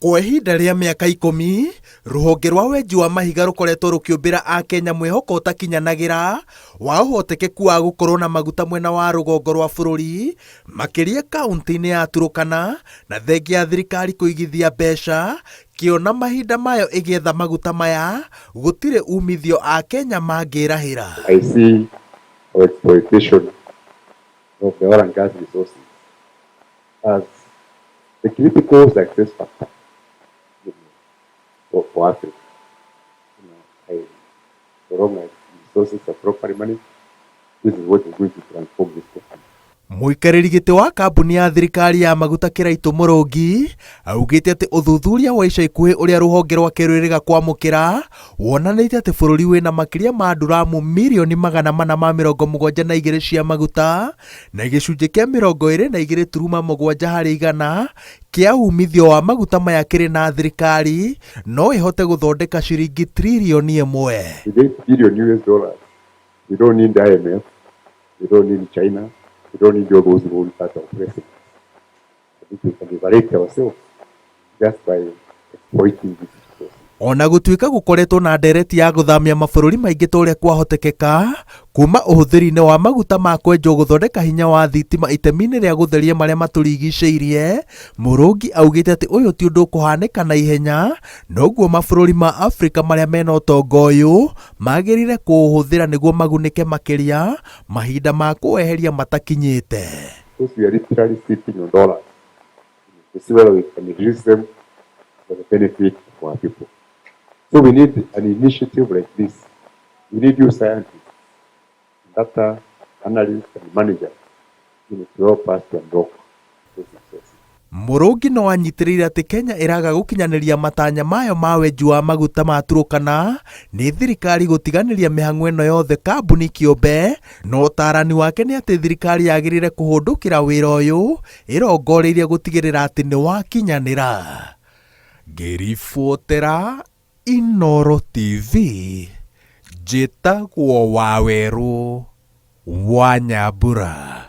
Kwa ihinda rĩa mĩaka 10, rũhonge rwa wenji wa mahiga rũkoretwo rũkĩũmbĩra Akenya mwĩhoko ũtakinyanagĩra wa ũhotekeku wa gũkorwo na maguta mwena wa rũgongo rwa bũrũri, makĩria kaunti-inĩ ya Turkana, na thengia ya thirikari kũigithia mbeca, kĩo na mahinda mayo ĩgĩetha maguta maya, gũtirĩ umithio Akenya mangĩrahĩra. I see our exploitation of the oil and gas resources as the critical success factor for Africa. So long as resources are properly managed, this is what is going to transform this country. Mũikarĩri gĩtĩ wa kambuni ya thirikari ya maguta Kĩraitũ Mũrũngi augĩte atĩ ũthuthuria wa ica ikuhĩ ũrĩa rũhonge rwake rwĩrĩga kwamũkĩra wonanĩtie atĩ bũrũri wĩna makĩria ma nduramu mirioni 472 cia maguta na gĩcunjĩ kĩa 22.7% kĩa umithio wa maguta maya kĩrĩ na thirikari no ĩhote gũthondeka ciringi tririoni 1. With $8 billion US dollars, we don't need the IMF, we don't need China, we don't need all those loans that are oppressing us. I think we can liberate ourselves just by exploiting this resource. Ona gũtuĩka gũkoretwo na ndereti ya gũthamia mabũrũri maingĩ ta ũrĩa kwahotekeka kuma ũhũthĩri-inĩ wa maguta ma kwenjwo gũthondeka hinya wa thitima itemi-inĩ rĩa gũtheria marĩa matũrigicĩirie, Mũrũngi augĩte atĩ ũyũ ti ũndũ ũkũhanĩka na ihenya, noguo mabũrũri ma Afrika marĩa mena ũtonga ũyũ magĩrĩire kũũhũthĩra nĩguo magunĩke makĩria mahinda ma kũweheria matakinyĩte. Because we are literally sitting on dollars to see whether we can release them for the benefit of our people. So we need an initiative like this. We need you scientists, data analysts and managers to help us to unlock those resources. Mũrũngi no anyitĩrĩire atĩ Kenya ĩraga gũkinyanĩria matanya mayo ma wenji wa maguta ma Turkana nĩ thirikari gũtiganĩria mĩhang'o ĩno yothe kambuni kĩũmbe, na ũtarani wake nĩ atĩ thirikari yagĩrĩire kũhũndũkĩra wĩra ũyũ ĩrongoreirie gũtigĩrĩra atĩ nĩ wakinyanĩra. Ngĩribotera Inooro TV, njĩtagwo Wawerũ wa Nyambura.